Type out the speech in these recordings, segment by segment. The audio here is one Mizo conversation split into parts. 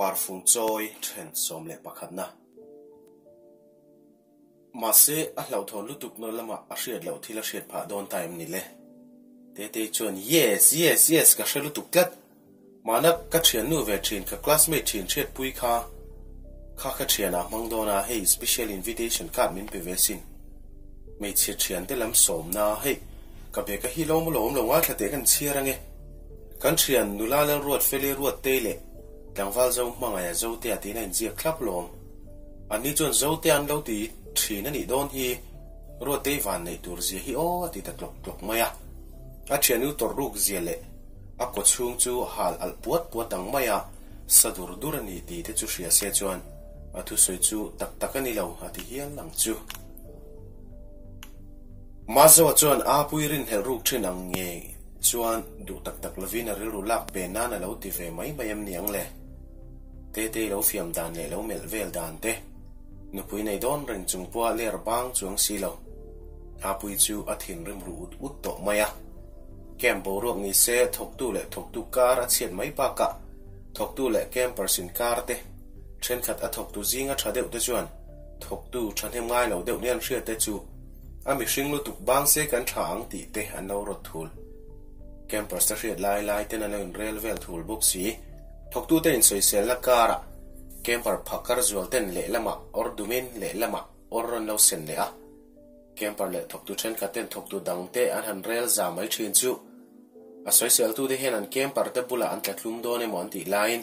Parfung chawi then 11 na. Mahse, a hlauhthawn lutuk na lamah a hriat loh thil a hriat phah dawn ta em ni le? Tetei chuan, Yes, yes, yes, ka hre lutuk tlat. Mahna ka thiannu ve thin, ka classmate thin hriatpui kha, kha ka thianah hmang dawn a, hei special invitation card min pe ve sin. Hmeichhe thiante lam sawmna, hei, ka bag a hi lo maw lo awm lo ngaithla teh kan chhiar ange. Kan thian nula Lalruat Feli Ruattei leh tlangval Zo hmangaih a Zotea tiin a inziak thlap lawm. Anni chuan Zotea an lo ti thin a nih dawn hi Ruattei van neih tur zia hi aw a ti ta tlawk tlawk mai a. A thiannu tawrh ruk zia leh a kaw chhung chu hal alh puat puat ang mai a, sa dur dur a ni tih te chu hria se chuan a thusawi chu tak tak a ni lo a ti hial ang chu. Mazoa chuan a pui rinhlelh ruk thin ang nge chuan duh tak tak lovin a rilru lak pe nan a lo ti ve mai mai em ni ang le? Tetei lo fiam dan leh lo melh vel dan te, nupui nei dawn reng chung pawha ler bang chuang si lo. A pui chu a thinrim ru ut ut tawh mai a. Camp boruak ni se thawktu leh thawktu kar a chhiat mai bakah thawktu leh campers inkar te, thenkhat a thawktu zinga tha deuh te chuan thawktu thahnem ngai lo deuh nia an hriat te chu a mihring lutuk bang se kan tha ang tih te an lo rawt thul. Campers te hriat lai lai ten an lo inrel vel thul bawk si. Thawktute insawiselna karah camper phakar zual ten lehlamah awr dumin lehlamah awr an lo sen leh a. Camper leh thawktu thenkhat ten thawktu dangte an han rel za mai thin chu a sawiseltute hian an camper te bulah an tlatlum dawn emaw an tih laiin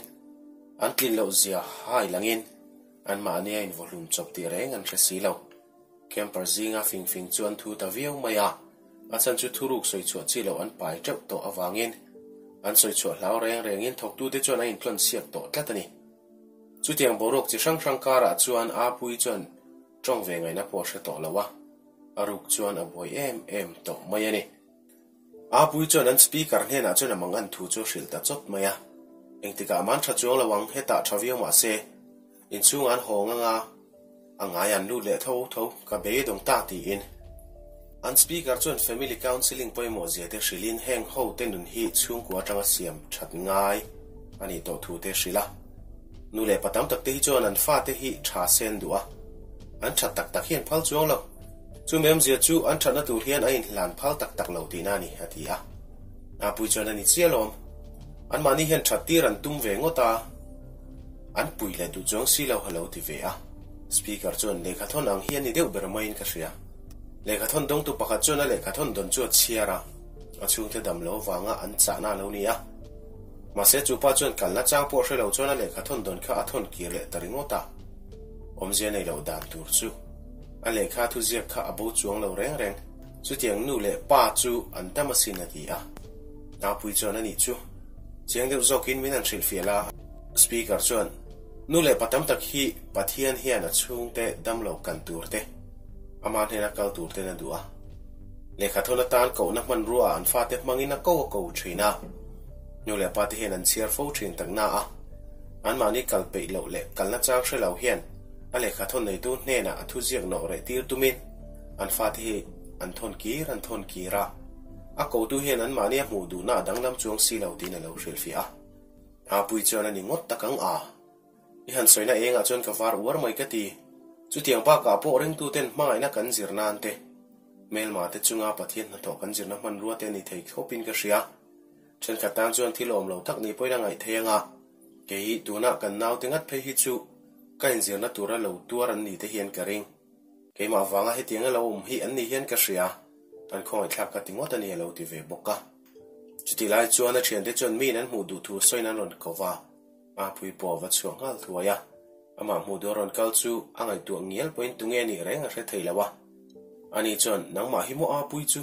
an tlin loh zia hai langin anmahni a invaw-hlum chawp tih reng an hre si lo. Camper zinga fing fing chu an thu ta viau mai a, a chhan chu thuruk sawi chhuah chi loh an pai teuh tawh avangin an sawi chhuah hlau reng rengin thawktute chuan a intlawn siak tawh tlat a ni. Chutiang boruak chi hrang hrang karah chuan Apuii chuan tawng ve ngaihna pawh a hre tawh lo a, a ruk chuan a buai em em tawh mai a ni. Apuii chuan an speaker hnenah chuan a mangan thu chu a hrilh ta chawt mai a, engtikah man tha chuang lo ang, hetah tha viau mah se, inchhungah an hawng anga a ngai an lut leh tho tho, ka beidawng ta tiin. An speaker chuan family counselling pawimawh zia te hrilhin heng ho te nun hi chhungkua atanga siam that ngai a nih tawh thu te hrilh a. Nu leh pa tam tak te hi chuan an fate hi tha sen duh a, an that tak tak hi an phal chuang lo. Chu memzia chu an thatna tur hian a inhlan phal tak tak lo tihna a ni, a ti a. Napui chuan a ni chiah alawm. Anmahni hian that tir an tum ve ngawt a, an pui leh duh chuang si lo a lo ti ve a. Speaker chuan lehkhathawn ang hi a ni deuh ber maiin ka hria. Lehkhathawn dawngtu pakhat chuan a lehkhathawn dawn chu a chhiar a, a chhungte dam lo avanga an chahna a lo ni a. Mahse chu pa chuan kalna chang pawh hre lo chuan a lehkhathawn dawn kha a thawn kir leh ta ringawt a. Awmzia nei loh dan tur chu. A lehkha thuziak kha a bo chuang lo reng reng. Chutiang nu leh pa chu an tam asin a ti a. Napui chuan a nih chu. Chiang deuh zawkin min han hrilhfiah la. Speaker chuan, Nu leh pa tam tak hi Pathian hian a chhungte damlo kan tur te, ama hnena kal tur ten a duh a. Lehkha thawn atan kohna hmanrua ah an fate hmangin a ko a ko thin a. Nu leh pa te hian an chhiar fo thin tak na a. Anmahni kal peih loh leh kalna chang hre lo hian a lehkha thawn neitu hnenah a thuziak nawh reh tir tumin an fate hi an thawn kir an thawn kir a, a kotu hian anmahni a hmuh duhna a danglam chuang si lo tiin a lo hrilhfiah a. Hapui chuan a ni ngawt tak ang a, i han sawina engah chuan ka var uar mai ka ti. Chutiang bakah pawh ringtuten hmangaihna kan zir nan te, hmelma te chunga Pathian hnathawh kan zirna hmanrua te a ni thei khawpin ka hria. Thenkhat tan chuan thil awm lo tak ni pawhin a ngaih thei anga, kei tunah kan naute ngat phei hi chu ka inzirna tura lo tuar an ni te hian ka ring. Keimah vanga hetianga lo awm hi an ni hian ka hria, an khawngaihthlak ka ti ngawt a ni a lo ti ve bawk a. Chutih lai chuan a thiante chuan miin an hmuh duh thu sawiin an rawn ko va, Mapui pawh a va chhuak nghal thuai a. Amah hmuh duh a rawn kal chu a ngaihtuah ngial pawhin tunge nih reng a hre thei lo a. Ani chuan, Nangmah hi maw Apui chu?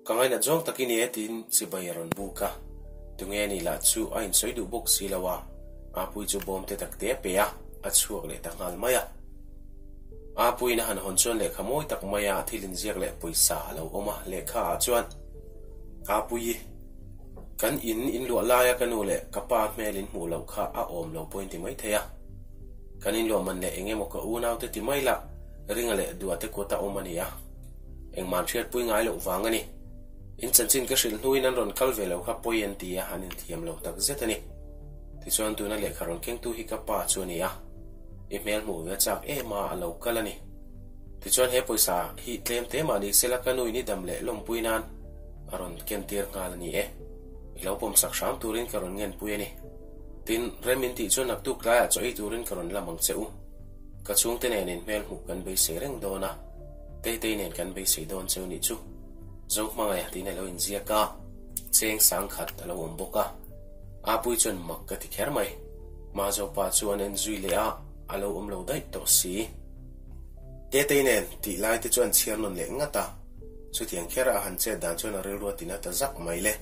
Ka ngainat zawng tak i ni e tiin chibai a rawn buk a. Tunge nih lah chu a insawi duh bawk si lo a, Apui chu bawm te tak te a pe a, a chhuak leh ta nghal mai a. Apuiin a han hawn chuan lehkha mawi tak maia thil inziak leh pawisa a lo awm a, lehkha ah chuan, Apuii, kan in inluah laia ka nu leh ka pa hmel in hmuh loh kha a awm lo pawhin ti mai thei a. Kan inluah man leh eng emaw ka unaute ti mai lah ringa leh duate kut a awm a ni a. Engmah hriatpui ngai loh vang a ni. In chanchin ka hrilh hnuin an rawn kal ve lo kha pawi an ti a, an inthiam lo tak zet a ni. Tichuan tuna lehkha rawn kengtu hi ka pa chu a ni a, i hmel hmuh ve a chak em a, a lo kal a ni. Tichuan he pawisa hi tlem te mah ni sela ka nu in i dam leh lawmpui nan a rawn kentir nghal a ni e. I lo pawmsak hram turin ka rawn ngenpui a ni. Tin, rem in tih chuan naktuk tlaiah chaw ei turin ka rawn lam ang che u. Ka chhungte nen in hmel hmuh kan beisei reng dawn a, Teitei nen kan beisei dawn cheu nih chu. Zohmangaih tiin a lo inziak a, cheng sangkhat a lo awm bawk a. Apui chuan mak ka ti kher mai. Mazopa chu an en zui leh a, a lo awm lo daih tawh si. Tetei nen tih lai te chuan chhiar nawn leh ngat a, chutiang kher a han chet dan chuan a rilru a tina ta zak mai le.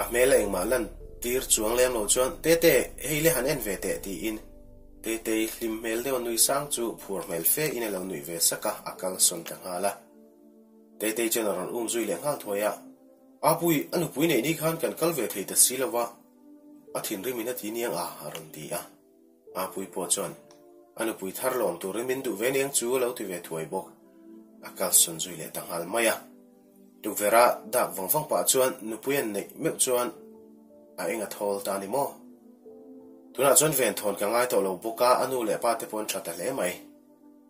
A hmel a engmah lan tir chuang lem lo chuan, Tete, hei le han en ve teh tiin Tetei hlim hmel deuh a nui sang chu phur hmel fe in a lo nuih ve sak a, a kalsawn ta nghal a. Tetei chuan a rawn um zui leh nghal thuai a. Apui, a nupui neih ni khan kan kal ve thei ta si lo va, a thinrim in a ti niang a, a rawn ti a. Apui pawh chuan, A nupui thar lawm turin min duh ve niang chu a lo ti ve thuai bawk. A kalsawn zui leh ta nghal mai a. Tukverh-a dak vang vang pah chuan nupui an neih meuh chuan a eng a thawl ta a ni maw? Tunah chuan venthawn ka ngai tawh lo bawk a, a nu leh pa te pawh an tha ta hle mai.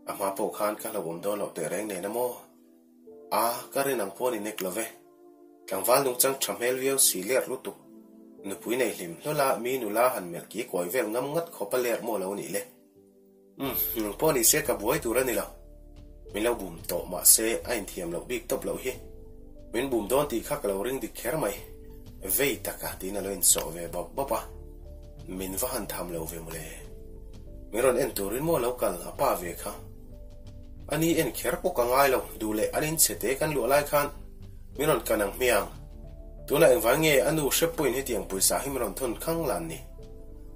A hma pawh khan ka hlauhawm dawn loh tehreng nen a maw? A, ka rin ang pawh a ni nek lo ve. Tlangval nungchang tha hmel viau si ler lutuk. Nupui nei hlim hlawl a, mi nula han melh ki kawi vel ngam ngat khawp a ler maw lo nih le. Umm, nung pawh ni se ka buai tur a ni lo. Min lo bum tawh mahse a inthiam loh bik tawp loh hi. Min bum dawn tih kha ka lo ring dik kher mai. Vei taka tiin a lo insawh ve bawp bawp a. Min va han tham lo ve mawle. Min rawn en turin maw lo kal a pa ve kha. A ni en kher pawh ka ngai lo, duh leh an inchhe te kan luah lai khan min rawn kan ang hmiang. Tunah engvang nge a nu hrep pawhin hetiang pawisa hi min rawn thawn khang lan ni?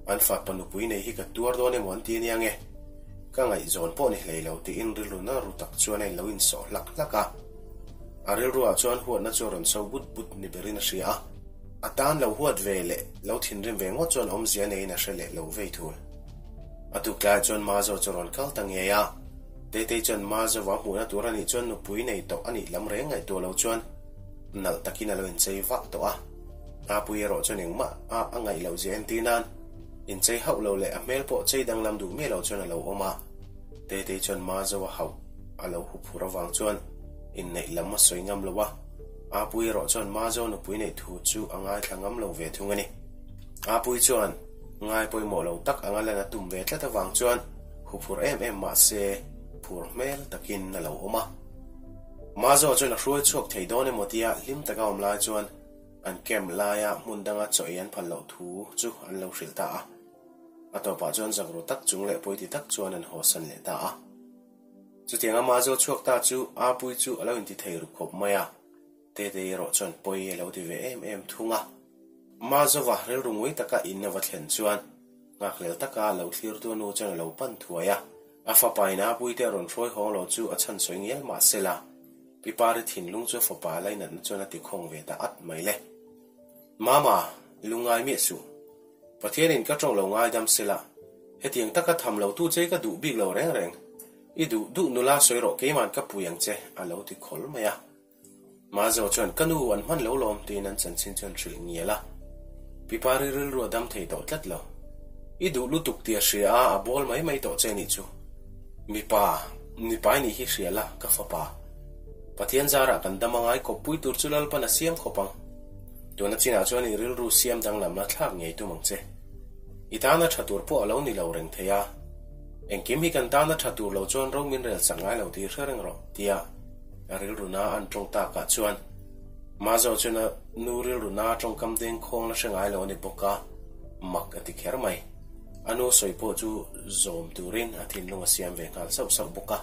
An fapa nupui nei hi ka tuar dawn emaw an ti ania nge? Ka ngaihzawn pawh ni hlei lo tiin rilru na ru tak chuan a inlo insawh hlak hlak a. A rilruah chuan huatna chu a rawn so but but ni berin a hria a. A tan lo huat ve leh lo thinrim ve ngawt chuan awmzia neiin a hre leh lo vei thul. A tuk tlaiah chuan Mazo chu rawn kal ta ngei a. Tetei chuan Mazova hmuhna tur a nih chuan nupui nei tawh a nih lam reng ngaihtuah lo chuan nalh takin a lo inchei vah tawh a. Apui erawh chuan engmah a a ngaih loh zia entir nan inchei hauh lo leh a hmel pawh chei danglam duh miah lo chuan a lo awm a. Tetei chuan Mazoa hauh a lo huphur avang chuan inneih lam a sawi ngam lo a. Apui erawh chuan Mazo nupui neih thu chu a ngaithla ngam lo ve thung a ni. Apui chuan ngai pawimawh lo tak anga lan a tum ve tlat avang chuan huphur em em mah se phur hmel takin a lo awm a. Mazo chuan a hruai chhuak thei dawn emaw tia hlim taka awm lai chuan an camp laia hmun danga chaw ei an phal loh thu chu an lo hrilh ta a. A tawpah chuan zakru tak chung leh pawiti tak chuan an hawsan leh ta a. Chutianga Mazo chhuak ta chu Apui chu a lo inti thei ru khawp mai a. Tetei erawh chuan pawi a lo ti ve em em thung a. Mazova rilru ngui taka in a va thlen chuan nghakhlel taka lo thlirtu nu chuan a lo pan thuai a. A fapa in a puite a rawn hruai hawng lo chu a chhan sawi ngial mah sela, Pi Pari thinlung chu a fapa lainatna chuan a ti khawng ve ta at mai le. Mama, lungngai miah suh. Pathianin ka tawng lo ngaidam sela, hetiang taka tham lo tu che ka duh bik lo reng reng. I duh duh nula sawi rawh keiman ka pui ang che, a lo ti khawl mai a. Mazo chuan, Ka nu, an hman lo lawm, tiin an chanchin chuan hrilh ngial a. Pi Pari rilru a dam thei tawh tlat lo. I duh lutuk tih a hria a, a bawl mai mai tawh che nih chu. Mipa, mipa i nih hi hria la, ka fapa. Pathian zarah kan dam angai kawppui tur chu Lalpan a siam khawp ang. Tuna chinah chuan i rilru siam danglamna thlak ngei tum ang che. I tana tha tur pawh a lo ni lo reng thei a. Engkim hi kan tana tha tur lo chuan ro min rel sak ngai lo tih hre reng rawh, tia. A rilru na an tawng takah chuan Mazo chuan a nu rilru na tawngkam deng khawng la hre ngai lo a ni bawk a, mak a ti kher mai. A nu sawi pawh chu zawm turin a thinlung a siam ve nghal sauh sauh bawk a.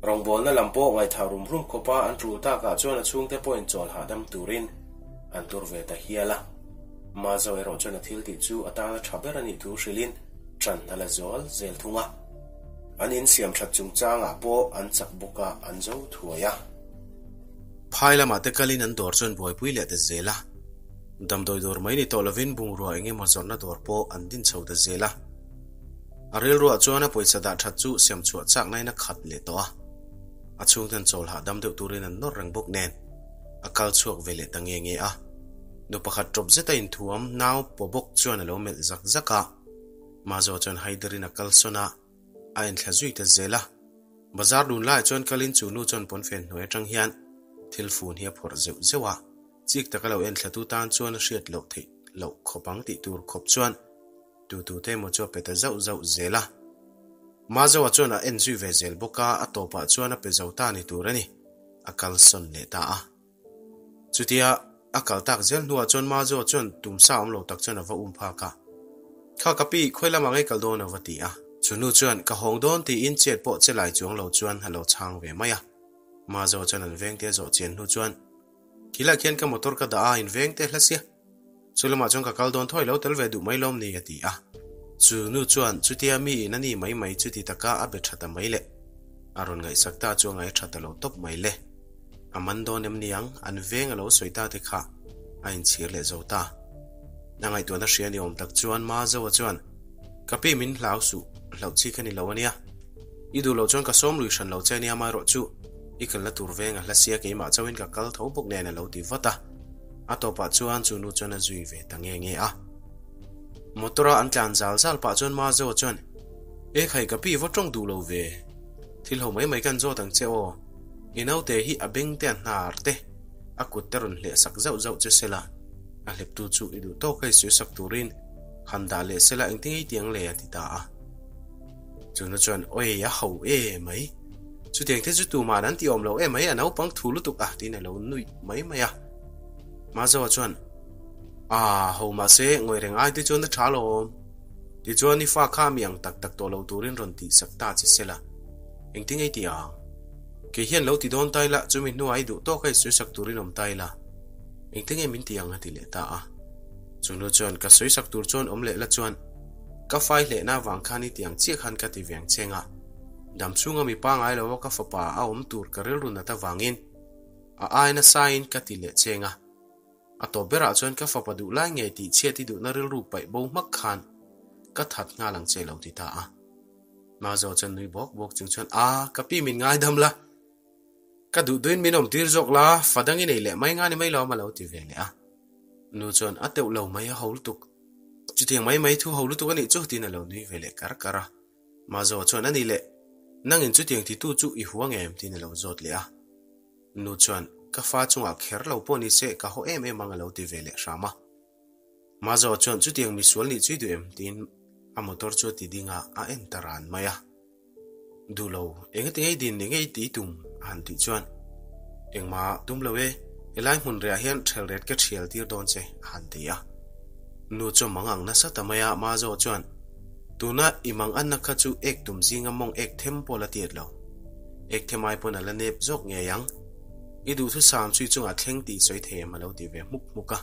Rawngbawlna lam pawh ngaihthah rum rum khawpa an tul takah chuan a chhungte pawhin chawl hahdam turin an tur ve ta hial a. Mazo erawh chuan a thil tih chu a tana tha ber a nih thu hrilhin ṭan a la zual zel thung a. An insiam that chungchangah pawh an chak bawk a, an zo thuai a. Phai lamah te kalin an dawr chuan buaipui leh ta zel a. Damdawi dawr mai ni tawh lovin bungrua eng emaw zawrhna dawr pawh an din chho ta zel a. A rilruah chuan a pawisa dah that chu siam chhuah chak nain a khat leh tawh a. A chhungten chawl hahdam deuh turin an nawr reng bawk nen a kal chhuak ve leh ta nge nge a. Nu pakhat ṭawp zeta inthuam nau paw bawk chuan a lo melh zak zak a. Mazo chuan haiderin a kalsawn a, a enthla zui ta zel a. Bazar dun laiah chuan kalin chu nu chuan pawnfen hnuai aṭang hian thil fun hi a phawrh zeuh zeuh a. Chik taka lo enthlatu tan chuan a hriat loh theih loh khawp ang tih tur khawp chuan tu tu te emaw chu a pe ta zauh zauh zel a. Mazoa chuan a en zui ve zel bawk a, a tawpah chuan a pe zo ta ni tur a ni. A kalsawn leh ta a. Chutia a kal tak zel hnuah chuan Mazoa chuan tumsa awm lo tak chuan a va um phak a. Kha ka pi, khawi lamah ngei kal dawn a va ti a. Chu nu chuan ka hawng dawn tiin chet pawh che lai chuang lo chuan a lo chhang ve mai a. Mazoa chuan an vengte a zawh chian hnu chuan Khilai khian ka motor ka dah a, in veng teh hla sia. Chu lamah chuan ka kal dawn thawi lo tel ve duh mai lawm ni a ti a. Chu nu chuan chutia mi in a ni mai mai chuti taka a be tha ta mai le. A rawn ngaihsak ta chu a ngaih tha ta lo tawp mai le. A man dawn em niang, an veng a lo sawi ta te kha a inchhir leh zo ta. A ngaihtuahna hria ni awm tak chuan Mazoa chuan, Ka pi min hlau suh, hlauh chi ka ni lo a nia. I duh loh chuan ka sawm lui hran lo che nia mai rawh chu, i kalna tur veng a hla sia keimah chauhin ka kal tho bawk nen a lo ti vat a. A tawpah chuan chu nu chuan a zui ve ta nge nge a. Motor a an tlan zal zal pah chuan Mazo chuan, E khai ka pi va tawng duh lo ve, thil ho mai mai kan zawt ang che aw, i naute hi a beng te a hnar te, a kut te rawn hleh sak zauh zauh che sela, a hleptu chu i duh tawk hei sawi sak turin han dah leh sela engtin ngei tiang le a ti ta a. Chuna chuan, Oi, a ho e mai. Chutiang te chu tumah an ti awm lo e mai, a naupang thu lutuk a, tiin a lo nuih mai mai a. Mazoa chuan, A, ho mahse, ngawi reng ai te chuan a tha alawm. Tichuan, i fa kha mi ang tak tak tawh lo turin rawn tih sak ta che se la. Engtin ngei ti ang? Kei hian lo ti dawn ta ila, chumi hnuah i duh tawk a i sawi sak turin awm ta ila. Engtin nge min ti ang a ti leh ta a. Chunu chuan, Ka sawi sak tur chuan awm leh la chuan, Ka fai hlehna avang khan i tiang chiah khan ka ti veng cheng a, dam chhunga mi pangai lo a ka fapa a awm tur ka rilru nat avangin a ai nasain ka ti leh cheng a. A tawp berah chuan ka fapa duh lai ngei tih chhiat i duhna rilru paih bo hmak khan ka that nghal ang che lo ti ta a. Mazo chuan nui bawk bawk chung chuan, A, ka pi min ngaidam la, ka duh duhin min awm tir zawk la, fa dang i nei leh mai nga ni mai lo a lo ti ve leh a. Nu chuan a teuh lo mai a ho lutuk. Chutiang mai mai thu ho lutuk a nih chu tiin a lo nui ve leh kar kar a. Mazo chuan a nih leh, Nangin chutiang titu chu i hua ngem? tiin a lo zawt leh a. Nu chuan, Ka fa chungah kher lo pawh ni se ka haw em em ang a lo ti ve leh hram a. Mazo chuan chutiang misual nih chu i duh em? tiin a motor chu a ti ding a, a en ta ran mai a. Duh lo, engati ngei din enge i tih tum? a han tih chuan, Engmah tum lo e, helai hmun rehah hian ṭhelret ka ṭhial tir dawn che, a han ti a. Nu chu mang ang nasa ta mai a, Mazo chuan, Tuna i mang anna kha chu ek tum zinga mawng ek them pawh la tiat lo. Ek them ai pawn a la nep zawk ngei ang. I duhthusam chu i chungah thleng tih i sawi thei em? a lo ti ve hmuk hmuk a.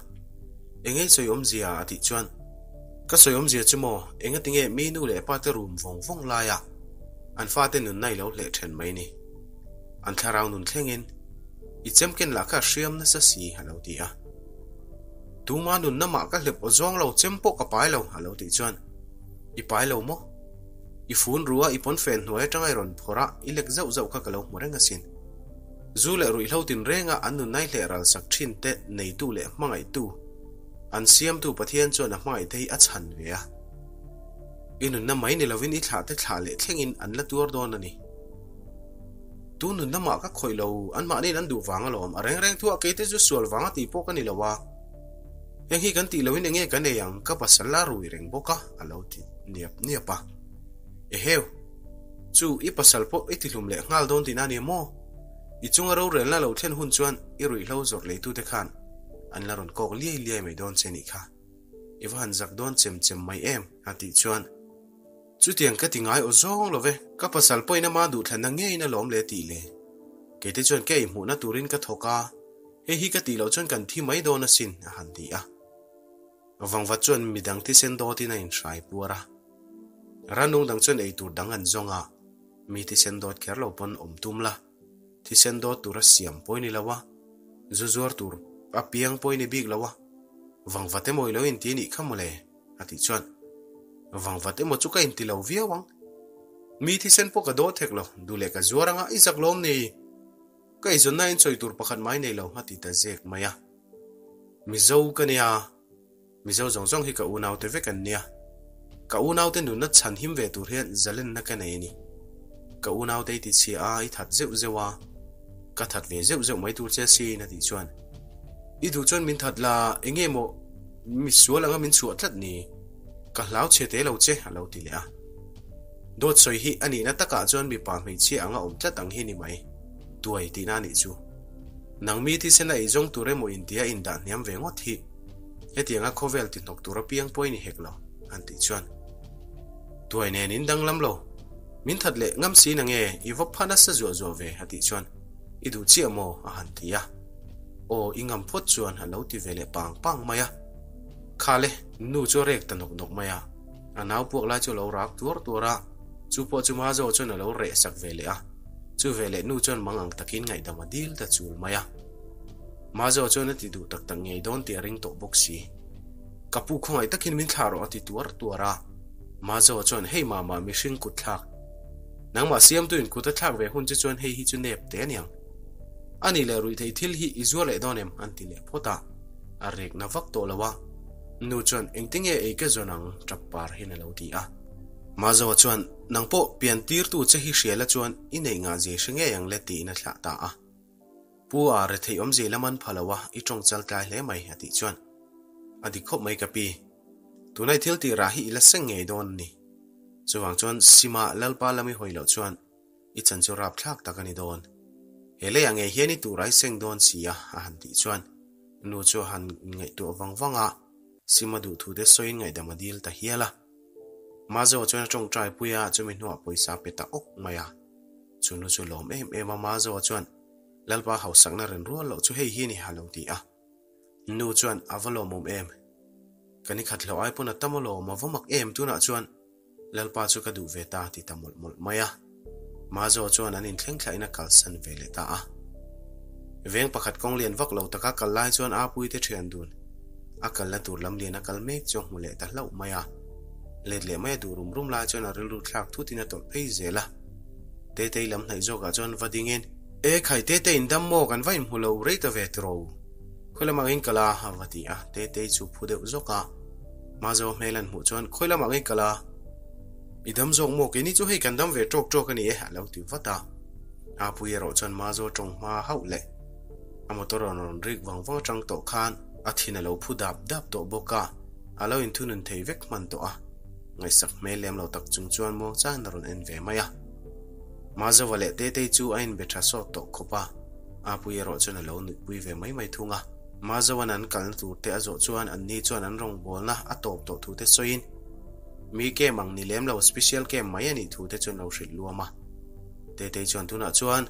Engei sawi awmzia? a tih chuan, Ka sawi awmzia chu maw, engati nge mi nu leh pa te rum vawng vawng laia an fate nunna i lo hleh then mai ni? An thlarau nun thlengin i chemken lah kha a hriam nasa si, a lo ti a. Tuma nunna mah ka hlep aw zawng lo, chem pawh ka pai lo, a lo tih chuan, I pai lo maw? I fun ru a, i pawnfen hnuai atanga i rawn phawrh a, i lek zauh zauh kha ka lo hmu reng asin. Zu leh ruihhlo tinrenga an nunna i hleh ralsak thin te neitu leh hmangaihtu, An siamtu Pathian chuan a hmangaihte hi a chhan ve a. I nunna mai ni lovin i thlahte thlah leh thlengin an la tuar dawn a ni. Tu nunna mah ka khawih lo, anmahniin an duh vang alawm, a reng reng thuah keite chu sual vang a tih pawh ka ni lo a. Heng hi kan tih loin enge kan ei ang, ka pasal la rui reng bawk a, a lo ti niap niap a. Eheu! Chu i pasal pawh i tihlum leh nghal dawn tihna a ni maw? I chunga rorelna lo thlen hun chuan i ruihhlo zawrh leitute khan an la rawn kawk liai liai mai dawn che nih kha. I va han zak dawn chem chem mai em? a tih chuan, Chutiang ka ti ngai aw zawng lo ve, ka pasal pawhin ama duhthlanna ngeiin a lawm le tih le. Keite chuan ka ei hmuhna turin ka thawk a, hei hi ka tih loh chuan kan thi mai dawn asin, a han ti a. Vangvat chuan midang thisen dawtin a inhrai puar a. Ranung dang chuan ei tur dang an zawng a, mi thisen dawt kher lo pawn awm tum la. Thisen dawt tur a siam pawh i ni lo a, zu zuar tur a piang pawh i ni bik lo a, Vangvat emaw i lo inti a nih kha mawle, a tih chuan, Vangvat emaw chu ka inti lo viau ang. Mi thisen pawh ka dawt hek lo, duh leh ka zuar anga i zak lawm ni? Ka eizawnna in sawi tur pakhat mai nei lo, a ti ta zek mai a. Mizo ka nia, Mizo zawng zawng hi ka unaute vek an nia. Ka unaute nunna chhan him ve tur hian zalenna ka nei a ni. Ka unaute i tichhia a, i that zeuh zeuh a, ka that ve zeuh zeuh mai tur che asin a tih chuan, I duh chuan min that la, enge maw misual anga min chhuah tlat ni? Ka hlau chhe te lo che a lo ti leh a. Dawt sawi hi a nihna takah chuan mipa hmeichhia anga awm tlat ang hi ni mai, tuai tihna a nih chu. Nang mi thisen a eizawng tur emaw intia indah hniam ve ngawt hi hetianga khawvel ti hnawk tur apiang pawh i ni hek lo, an tih chuan. Tuai nen in danglam lo, min that leh ngam si na nge i va pha nasa zuah zuah ve, a tih chuan i duh chiah maw? a han ti a. Aw, i ngam phawt chuan a lo ti ve leh pang pang mai a. Khale, nu chu a rek ta nawk nawk mai a. A nau puak lai chu a lo rak tuar tuar a, chu pawh chu Mazo chuan a lo reh sak ve leh a. Chu veleh nu chuan mang ang takin ngaihdam a dil ta chul mai a. Mazo chuan a ti duh tak tak ngei dawn tih a ring tawh bawk si. Ka pu khawngaih takin min thlah rawh a ti tuar tuar a. Mazo chuan hei mah mah mihring kut thlak. Nangmah siamtuin kut a thlak ve hun che chuan hei hi chu nep te aniang. A nih leh ruihtheih thil hi i zuar leh dawn em? an ti leh phawt a. A rekna vak tawh lo a. Nu chuan engtinge ei ka zawn ang tap par hian a lo ti a. Mazo chuan nang pawh pian tirtu che hi hria la chuan i neih ngah zia hre ngei ang le tiin a thlah ta a. Pu a retheih awmzia lam an pha lo a, i tawng chal tlai hle mai a tih chuan a dik khawp mai ka pi. Tunai thil tih rah hi i la seng ngei dawn a ni. Chuvang chuan Sima Lalpa lam i hawi loh chuan i chan chu rapthlak tak a ni dawn. He leiah ngei hian i tur a i seng dawn si a a han tih chuan nu chu a han inngaihtuah vang vang a, Sima duhthute sawiin ngaihdam a dil ta hial a. Mazo chuan a tawngtai pui a, chumi hnuah pawisa pe ta awk mai a. Chu nu chu lawm em em a, Mazo chuan, Lalpa hausakna ren rual loh chu hei hi ni ha lo ti a. Nu chuan, A va lawmawm em? Ka ni khat hlauh ai pawn a tam alawm, a va mak em tunah chuan Lalpa chu ka duh ve ta ti ta mawlh mawlh mai a. Mazo chuan an inthleng thlahin a kalsan ve leh ta a. Veng pakhat kawng lian vak lo taka kal lai chuan Apuii te thian dun a kalna tur lam lian a kal mek chu a hmu leh ta hlauh mai a. Let leh mai a duh rum rum lai chuan a rilru thlak thutin a tawlh phei zel a. Tetei lam hnaih zawkah chuan va dingin, E khai Tetei in dam maw kan va inhmu lo rei ta ve tiraw? Khawi lamah ngei kal a? a va ti a. Tetei chu phu deuh zawk a. Mazo hmel an hmuh chuan, Khawi lamah ngei kal a? I dam zawk maw? Keini chu hei kan dam ve tawk tawk a ni e, a lo ti vat a. Apui erawh chuan Mazo tawng hma hauh leh a motor rawn rawn rik vang vang atang tawh khan a thin a lo phu dap dap tawh bawk a, a lo inthunun thei vek hman tawh a. Ngaihsak hmel lem lo tak chung chuan muangchangin a rawn en ve mai a. Mazova leh Tetei chu a inbe tha sawt tawh khawp a, Apui erawh chuan a lo nuihpui ve mai mai thung a. Mazovan an kalna tur te a zawh chuan anni chuan an rawngbawlna a tawp tawh thu te sawiin mi camp ang ni lem lo special camp mai a nih thu te chuan lo hrilh luam a. Tetei chuan tunah chuan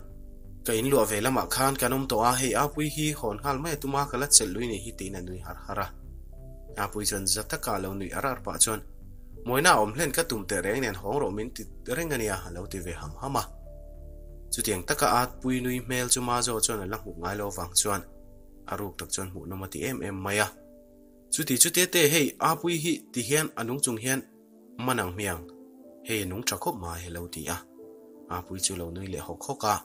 ka in luah ve lamah khan kan awm tawh a, hei Apui hi hawn nghal mai a tum a, ka la chelh lui nih hi tiin a nui har har a. Apui chuan za taka a lo nuih ar ar pah chuan Mawina a awm hlen ka tum teh reng nen hawng rawh min ti reng a nia a lo ti ve ham ham a. Chutiang taka Atpui nui hmel chu Mazo chuan a la hmuh ngai lo avang chuan a ruk tak chuan hmuhnawm a ti em em mai a. Chuti chu tete hei Apui hi ti hian a nung chung hian man ang hmiang, hei a nung tha khawp mai a lo ti a. Apui chu lo nui leh hawk hawk a.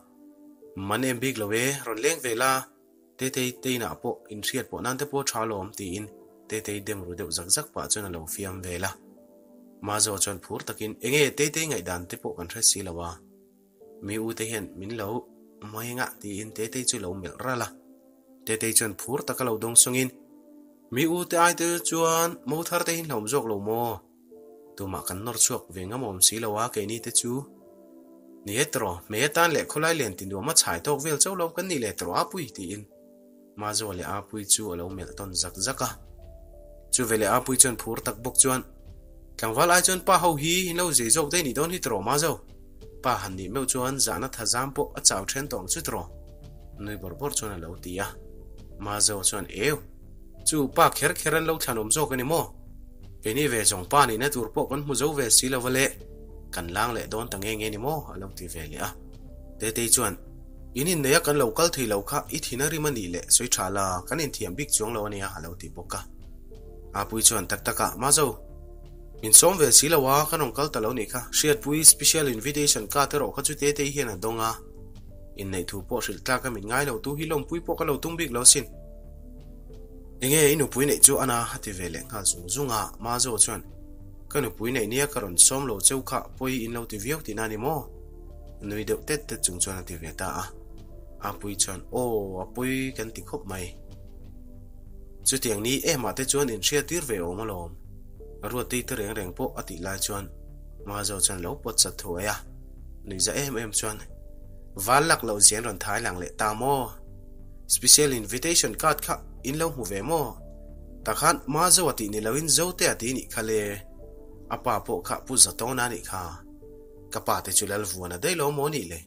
Man em bik lo e, rawn leng ve la, Tetei teinah pawh inhriat pawh nan te pawh tha alawm tiin Tetei dem ru deuh zak zak pah chuan a lo fiam vel a. Mazo chuan phur takin enge Tetei ngaihdan te pawh kan hre si lo a. Mi u te hian min lo mai ngah tiin Tetei chu lo melh ral a. Tetei chuan phur taka lo dawng sawngin, Mi u te ai te chuan mo thar te hi hlauhawm zawk lo maw? Tumah kan nawr chhuak ve ngam awm si lo a keini te chu. Ni e tawh, hmei atan leh khawlai lian ti nuam a chhai tawk vel chauh lo kan nih leh tawh Apui tiin Mazawa leh Apui chu a lo melh tawn zak zak a. Chu veleh Apui chuan phur tak bawk chuan, Tlangval ai chuan pa ho hi in lo zei zawk daih nih dawn hi tawh Mazo. Pa han nih meuh chuan zahna tha zam pawh a chau then tawh ang chu tawh. Nui bawrh bawrh chuan a lo ti a. Mazawa chuan, Eu! Chu pa kher kher an lo thlanawm zawk a ni maw? Keini ve zawng pa nihna tur pawh kan hmu zo ve si lo va le, kan lang leh dawn ta nge nge ni maw? a lo ti ve leh a. Tetei chuan, In inneih a kan lo kal thei lo kha i thin a rim a nih leh sawi tha la, kan inthiam bik chuang lo a nia a lo ti bawk a. Apui chuan, Tak tak a, Mazo, min sawm ve si lo a, kan rawn kal ta lo nih kha. Hriatpui special invitation card erawh kha chu Tetei hian a dawng a, inneih thu pawh hrilh tlak a min ngai lo tu hi lawmpui pawh ka lo tum bik lo sin. Enge i nupui neih chu ana a ti ve leh nghal zung zung a, Mazo chuan, Ka nupui neih nia ka rawn sawm lo cheu kha pawi in lo ti viau tihna a ni maw? Nui deuh tet tet chung chuan a ti ve ta a. Apuii chuan, Aw, a pawi kan ti khawp mai. Chutiang ni emah te chuan inhriattir ve awm alawm. Ruatei te reng reng pawh a tih lai chuan Mazo chuan lo pawt chat thuai a, nuihza em em chuan, Val lak loh zian rawn thai lang leh ta maw? Special invitation card kha in lo hmu ve maw? Takhan Mazo a tih ni loin Zote a ti nih kha le. A pa pawh kha Pu Zatawna nih kha. Ka pa te chu Lalvuana daih lo maw nih le?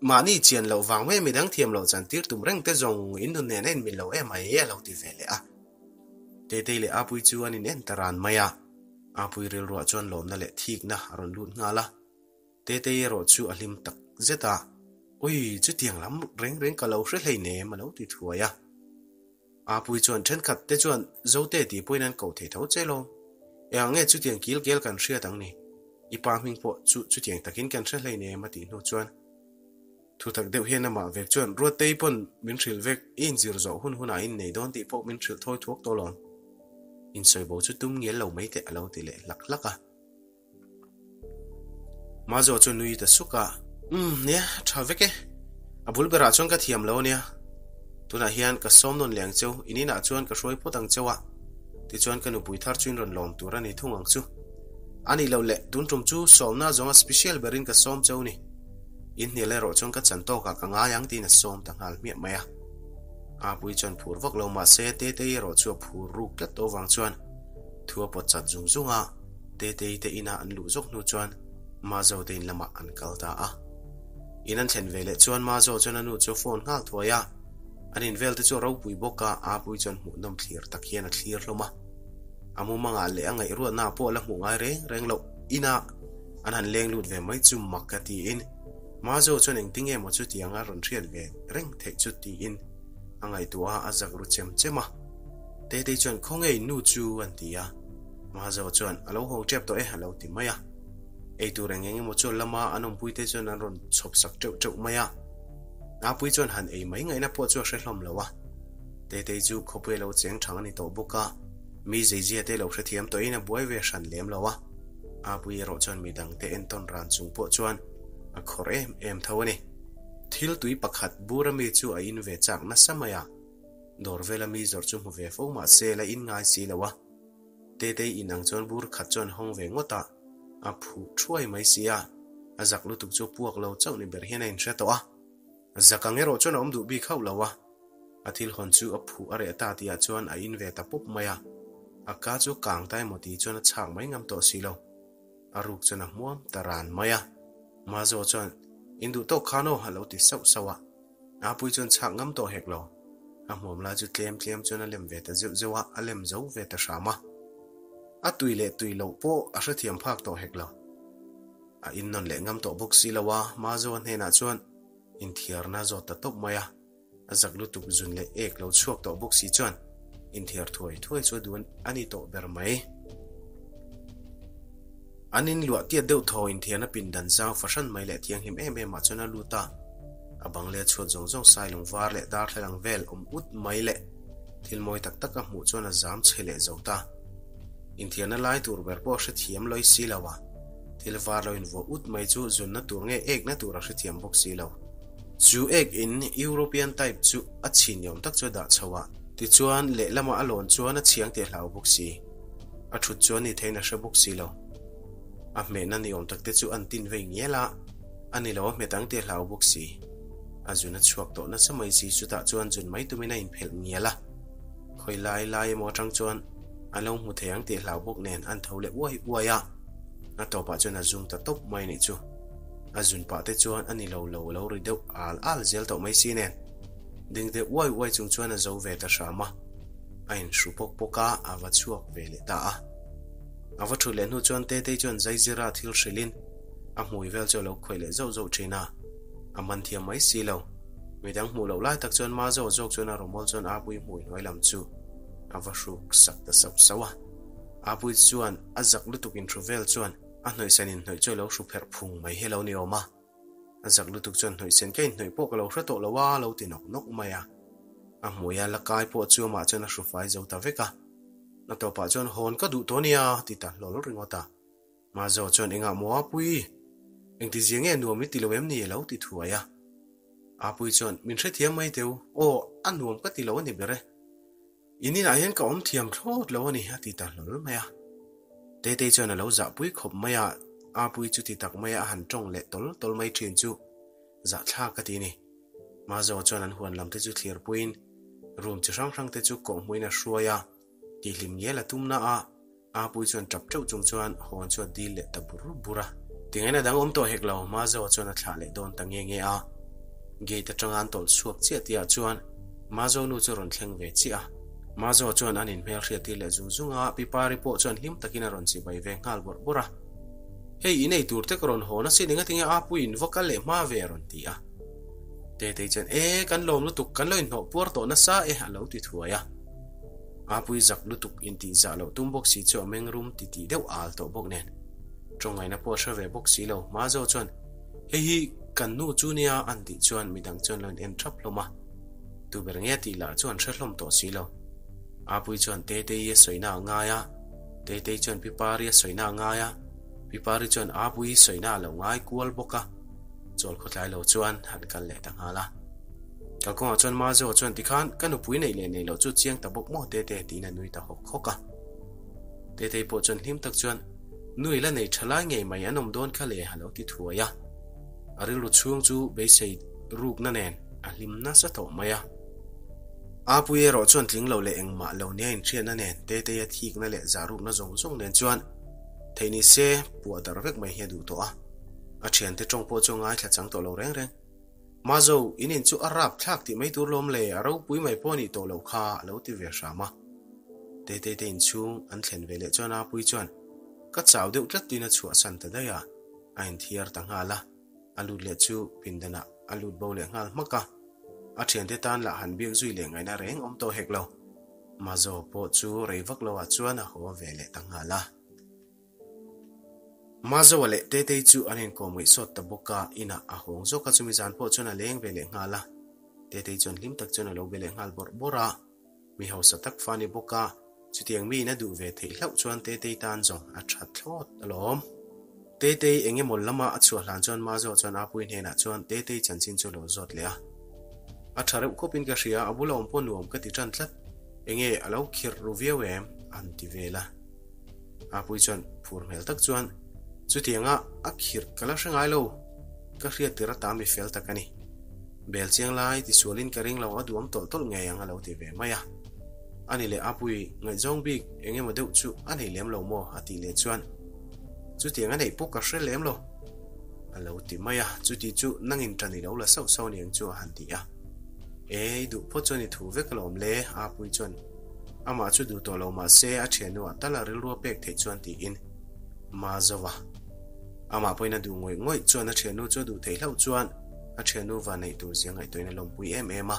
Mahni chian loh vang mai midang thiam loh chan tir tum reng te zawng in nun nen a inmil lo em mai a lo ti ve leh a. Tetei leh Apui chu an in en ta ran mai a. Apui rilruah chuan lawmna leh thikna a rawn lut nghal a. Tetei erawh chu a hlim tak zet a, Ui, chutiang lam reng reng ka lo hre hleinem a lo ti thuai a. Apui chuan thenkhat te chuan Zote tih pawhin an koh thei tho che lo. Eng ang nge chutiang kil kel kan hriat ang ni? I pa hming pawh chu chutiang takin kan hre hleinem a tih hnu chuan thutak deuh hian amah vek chuan Ruattei pawn min hrilh vek, i inzir zawh hun hunah in nei dawn tih pawh min hrilh thawi thuak tawh lo. Insawi bo chu tum ngial lo mai teh a lo ti leh hlak hlak a. Mazo chu nui ta suk a. Umm, nia, tha vek e. A bul berah chuan ka thiam lo ania. Tunah hian ka sawm nawn leh ang cheu, in inah chuan ka hruai phawt ang cheu a. Tichuan ka nupui thar chu in rawn lawm tur a ni thung ang chu. A nih loh leh, tun tum chu sawmna zawnga special berin ka sawm cheu ni. In hnial erawh chuan ka chan tawkah ka ngai ang tiin a sawm ta nghal hmiah mai a. Apui chuan phur vak lo mahse Tetei erawh chu a phur ruk tlat tawh vang chuan thu a pawt chat zung zung a. Tetei te inah an luh zawk hnu chuan Mazo te in lamah an kal ta a. In an thlen ve leh chuan Mazo chuan a nu chu a phone nghal thuai a. An in vel te chu a ropui bawk a, Apui chuan hmuhnawm thlir tak hian a thlir hlawm a. A mumangah leh a ngaihruatnaah pawh a la hmuh ngai reng reng loh. Inah an han leng lut ve mai chu mak ka tiin Mazo chuan engtin nge maw chutianga rawn hriat ve reng theih chu tiin a ngaihtuah a, a zak ru chem chem a. Tetei chuan khawnge in nu chu an ti a. Mazo chuan a lo hawng tep tawh e a lo ti mai a. Ei tur eng eng emaw chuan lama an awmpui te chuan an rawn chhawp sak teuh teuh mai a. Napui chuan han ei mai ngaihna pawh chu a hre hlawm lo a. Tetei chu khawpui a lo cheng thang a ni tawh bawk a, mi zeizia te lo hrethiam tawhin a buai ve hran lem lo a. Apui erawh chuan midang te entawn ran chung pawh chuan a khawr em em tho a ni. Thil tui pakhat bur ami chu a in ve chak nasa mai a. Dawr vela mi zawrh chu hmu ve fo mah se la in ngai si lo a. Tetei in ang chuan bur khat chuan hawng ve ngawt a, a phuh thuai mai si a, a zak lutuk chu puak lo chauh ni ber hian a inhre tawh a. Zak ang erawh chuan a awm duh bik hauh lo a, a thil hawn chu a phuh a reh ta tihah chuan a in ve ta pawp mai a, a ka chu kang ta emaw tih chuan a chhak mai ngam tawh si lo. A ruk chuan a hmuam ta ran mai a. Mazo chuan, In duh tawk khan aw, a lo ti sauh sauh a. Apui chuan chhak ngam tawh hek lo. A hmuam lai chu tlem tlem chuan a lem ve ta zeuh zeuh a, a lem zo ve ta hram a. A tui leh tui loh pawh a hrethiam phak tawh hek lo. A innawn leh ngam tawh bawk si lo a, Mazoa hnenah chuan inthiarna a zawt ta tawp mai a. A zak lutuk zun leh ek lo chhuak tawh bawk si chuan inthiar thuai thuai chu a duan a ni tawh ber mai. An in luah tiat deuh thaw inthiarna pindan zau fahran mai leh thianghlim em em ah chuan a lut a, a bang leh a chhuat zawng zawng sailung var leh darthlalang vel awm ut mai leh thil mawi tak tak a hmuh chuan a zam chhe leh zo ta. Inthiarna lai tur ber pawh a hrethiam lawi si lo a, thil var lo invuah ut mai chu zunna tur nge ekna tur a hrethiam bawk si lo. Chu ek in European type chu a chhin ni awm tak chu a dah chho a, tichuan lehlamah a lawn chuan a chhiang teh hlau bawk si. A thut chuan ni theiin a hre bawk si lo. A hmehna ni awm tak te chu an tin vei ngial a, a ni lo a hmet ang tih a hlau bawk si. A zun a chhuak tawh nasa mai si, chutah chuan zun mai tumin a inphelh ngial a. Khawi lai lai emaw atang chuan an lo hmu thei ang tih a hlau bawk nen an tho leh uai uai a, a tawpah chuan a zum ta tawp mai nih chu. A zun pah te chuan a ni lo lo lo ri deuh al al zel tawh mai si nen ding deuh uai uai chung chuan a zo ve ta hram a. A inhru pawk pawk a, a va chhuak ve leh ta a. A va thut leh hnu chuan Tetei chuan Zaizira thil hrilhin a hmui vel chu a lo khawih leh zauh zauh thin a, a man thiam mai si lo. Midang hmuh loh lai tak chuan Mazo zawk chuan a rawmawl chuan Apui hmui hnuai lam chu a va hruk sak ta sauh sauh a. Apui chuan a zak lutuk inhru vel chuan a hnawihsan inhnawih chu a lo hru pherh phung mai hi a lo ni awm a. A zak lutuk chuan hnawihsen ka inhnawih pawh ka lo hre tawh lo a, a lo ti nawk nawk mai a. A hmuia la kai pawh chu amah chuan a hru fai zo ta vek a. A tawpah chuan hawn ka duh tawh nia a ti ta hlawl ringawt a. Mazo chuan engah maw Apui? Engtizia nge nuam i ti lo em ni a lo ti thuai a. Apui chuan min hrethiam mai teu, aw a nuam ka ti lo a ni ber e. In inah hian ka awm thiam thlawt lo a ni a ti ta hlawl mai a. Tetei chuan a lo zahpui khawp mai a, Apui chu ti tak maia a han tawng leh tawl tawl mai thin chu zahthlak ka ti a ni. Mazo chuan an huan lam te chu thlir puiin room chi hrang hrang te chu kawhhmuhin a hruai a, tihhlim ngial a tum na a, Apui chuan tap teuh chung chuan hawn chu a dil leh ta bur bur a. Tingaina dang awm tawh hek lo, Mazo chuan a thlah leh dawn ta nge nge a. Gate atanga an tawlh chhuak chiah tihah chuan Mazo nu chu rawn thleng ve chiah a. Mazo chuan an inhmel hriattir leh zung zung a, Pi Pari pawh chuan hlim takin a rawn chibai ve nghal bawrh bawrh a. Hei, in ei tur te ka rawn hawn asin, engatinge Apui in va kal leh hma ve a rawn ti a. Tetei chuan, E, kan lawm lutuk, kan lo inhnawh puar tawh nasa e a lo ti thuai a. Apui zak lutuk intih zah loh tum bawk si chu a meng rum titih deuh al tawh bawk nen. Tawngaina pawh a hre ve bawk si lo. Mazo chuan, Hei hi kan nu chu nia an tih chuan midang chuan lo in en thap hlawm a. Tu ber nge tih lah chu an hre hlawm tawh si lo. Apui chuan Tetei a sawina a ngai a, Tetei chuan Pi Pari a sawina a ngai a, Pi Pari chuan Apui sawina a lo ngai kual bawk a. Chawl khawtlai lo chuan han kal leh ta nghal a. Kalkawngah chuan Mazo chuan tikhan ka nupui neih leh neih loh chu chiang ta bawk maw Tete tiin a nui ta hawk hawk a. Tetei pawh chuan hlim tak chuan nui la nei tha lai ngei mai an awm dawn kha le a lo ti thuai a. A rilru chhung chu beisei rukna nen a hlim nasa tawh mai a. Apui erawh chuan tling lo leh engmah lo nia inhriatna nen Tetei a thikna leh zah rukna zawng zawng nen chuan theih ni se puah darh vek mai hi a duh tawh a. A thiante tawng pawh chu a ngaithla chang tawh lo reng reng. Mazo, in in chu a rap thlak tih mai tur lawm le, a ropui mai pawh a nih tawh loh kha a lo ti ve hram a. Tetei te inchhung an thlen ve leh chuan Apui chuan ka chau deuh tlat tiin a chhuahsan ta daih a, a inthiar ta nghal a, a lut leh chu pindanah a lut bo leh nghal hmak a. A thiante tan lah han biak zui leh ngaihna reng awm tawh hek lo. Mazo pawh chu rei vak loah chuan a haw ve leh ta nghal a. Mazoa leh Tetei chu an inkawm ngaihsawt ta bawk a, inah a hawng zawk a, chumi zan pawh chuan a leng ve leh nghal a. Tetei chuan hlim tak chuan a lo be leh nghal bawrh bawrh a, mi hausa tak fa a ni bawk a, chutiang miin a duh ve theih hlauh chuan Tetei tan zawng a that thlawt alawm. Tetei eng emaw lama a chhuah hlan chuan Mazoa chuan Apui hnenah chuan Tetei chanchin chu a lo zawt leh a. A tha reuh khawpin ka hria, a bula awm pawh nuam ka ti tan tlat, enge a lo khirh ru viau em? a han ti vel a. Apui chuan phur hmel tak chuan, Chutianga a khirh ka la hre ngai lo, ka hriat tir ata mi fel tak a ni. Bel chiang lai tisualin ka ring lo a duam tawlh tawlh ngei ang a lo ti ve mai a. Ani leh Apui ngaihzawng bik eng emaw deuh chu a nei lem lo maw a tih leh chuan, Chutiang a neih pawh ka hre lem lo a lo ti mai a, chuti chu nangin tan i lo la sauh sauh aniang chu a han ti a. E, i duh phawt chuan i thu vek alawm le Apui chuan Amah chu duh tawh lo mah se a thiannuah tal a rilru a pek theih chuan tiin ma zo va. Amah pawhin a duh ngawih ngawih chuan a thiannu chu a duh theih hlauh chuan a thiannu va neih tur zia ngaihtuahin a lawmpui em em a.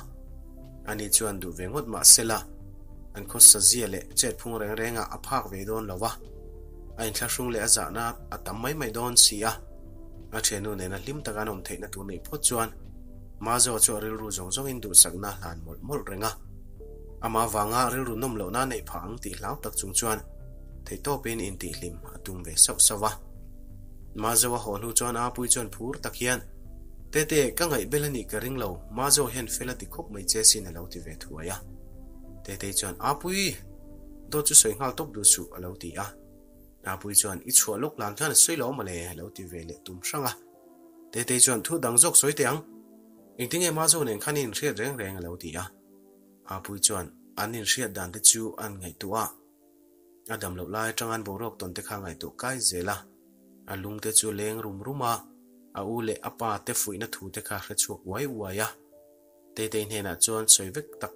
Ani chuan duh ve ngawt mah sela an khawsa zia leh chet phung reng rengah a phak ve dawn lo va, a inthlahrung leh a zahna a tam mai mai dawn si a. A thiannu nena hlim taka an awm theihna tur neih phawt chuan Mazo chu a rilru zawng zawngin duhsakna a hlan mawlh mawlh reng a. Amah avanga rilru nawm lohna a neih phah ang tih hlau tak chung chuan theihtawpin intihhlim a tum ve sauh sauh a. Mazo a haw hnu chuan Apui chuan phur tak hian, Tete, ka ngaihbel a nih ka ring lo, Mazo hian fel a ti khawp mai che sin a lo ti ve thuai a. Tetei chuan, Apui! Dawt chu sawi nghal tawp duh suh a lo ti a. Apui chuan, I chhuah lawk lan khan a sawi lo mawle a lo ti ve leh tum hrang a. Tetei chuan, Thu dang zawk sawi teh ang. Engtinge Mazo nen khan i inhriat reng reng a lo ti a. Apui chuan an inhriat dan te chu an ngaihtuah a, a dam loh lai atanga an boruak tawn te kha ngaihtuah kai zel a, a lung te chu leng rum rum a, a u leh a pa te fuihna thu te kha hre chhuak uai uai a. Tetei hnenah chuan sawi vek tak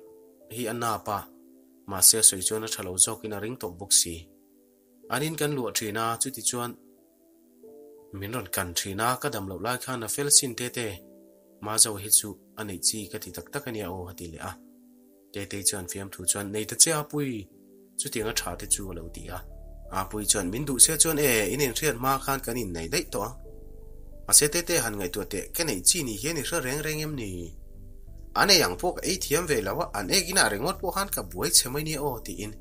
hi a nap a, mahse a sawi chuan a tha lo zawkin a ring tawh bawk si. An in kan luah thin a, chuti chuan min rawn kan thin a, ka dam loh lai khan a fel sin Tete. Mazo hi chu a neih chi ka ti tak tak a nia aw a ti leh a. Tetei chuan fiamthu chuan nei ta che Apui, chutiang a tha te chu a lo ti a. Apui chuan min duh se chuan e, in inhriat hma khan kan innei daih tawh ang. Mahse Tete han ngaihtuah teh, ka neih chi ni hian i hre reng reng em ni? An ei ang pawh ka ei thiam ve lo a, an ek inah ringawt pawh khan ka buai chhe mai nia aw tiin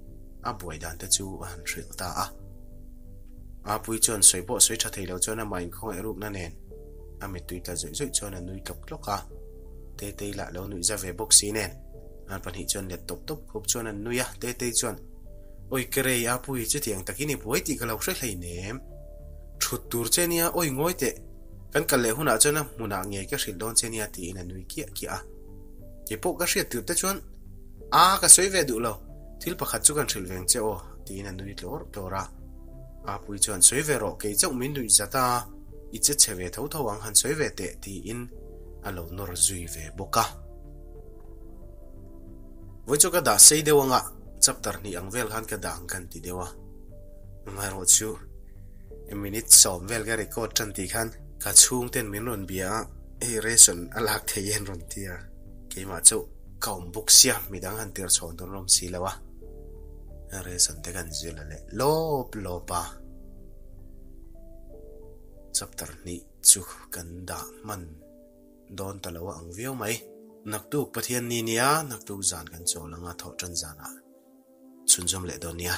a buai dan te chu a han hrilh ta a. Apui chuan sawi pawh sawi tha thei lo chuan amah inkhawngaih rukna nen a mittui tla zawih zawih chuan a nui tlawk tlawk a. Tetei lah lo nuih za ve bawk si nen an pahnih chuan let tawp tawp khup chuan an nui a, Tetei chuan Awi ka rei Apui chutiang takin i buai tih ka lo hre hleinem. Thut tur che nia awi ngawi teh. Kan kal leh hunah chuan a hmunah ngei ka hrilh dawn che nia tiin a nui kiah kiah a. Kei pawh ka hriat tirh te chuan A ka sawi ve duh lo, thil pakhat chu kan hrilh veng che aw tiin a nui tlawr tlawr a. Apui chuan sawi ve rawh kei chauh min nuih zat a, i che chhe ve tho tho ang han sawi ve teh tiin a lo nawr zui ve bawk a. Vawi chu ka dah sei deuh anga chapter hnih ang vel khan ka dah ang kan ti deuh a. Amaherawhchu. Minute sawm vel ka record tan tih khan ka chhung ten min rawn bia a, hei ration a lak thei en rawn ti a, keimah chu ka awm bawk sia midang han tir chhawn dawn rawm si lo a, ration te kan zir la leh lawp lawp a, chapter hnih chu kan dah hman dawn ta lo a ang viau mai. Naktuk Pathian ni nia, naktuk zan kan chawl anga thawh tan zanah chhunzawm leh dawn nia.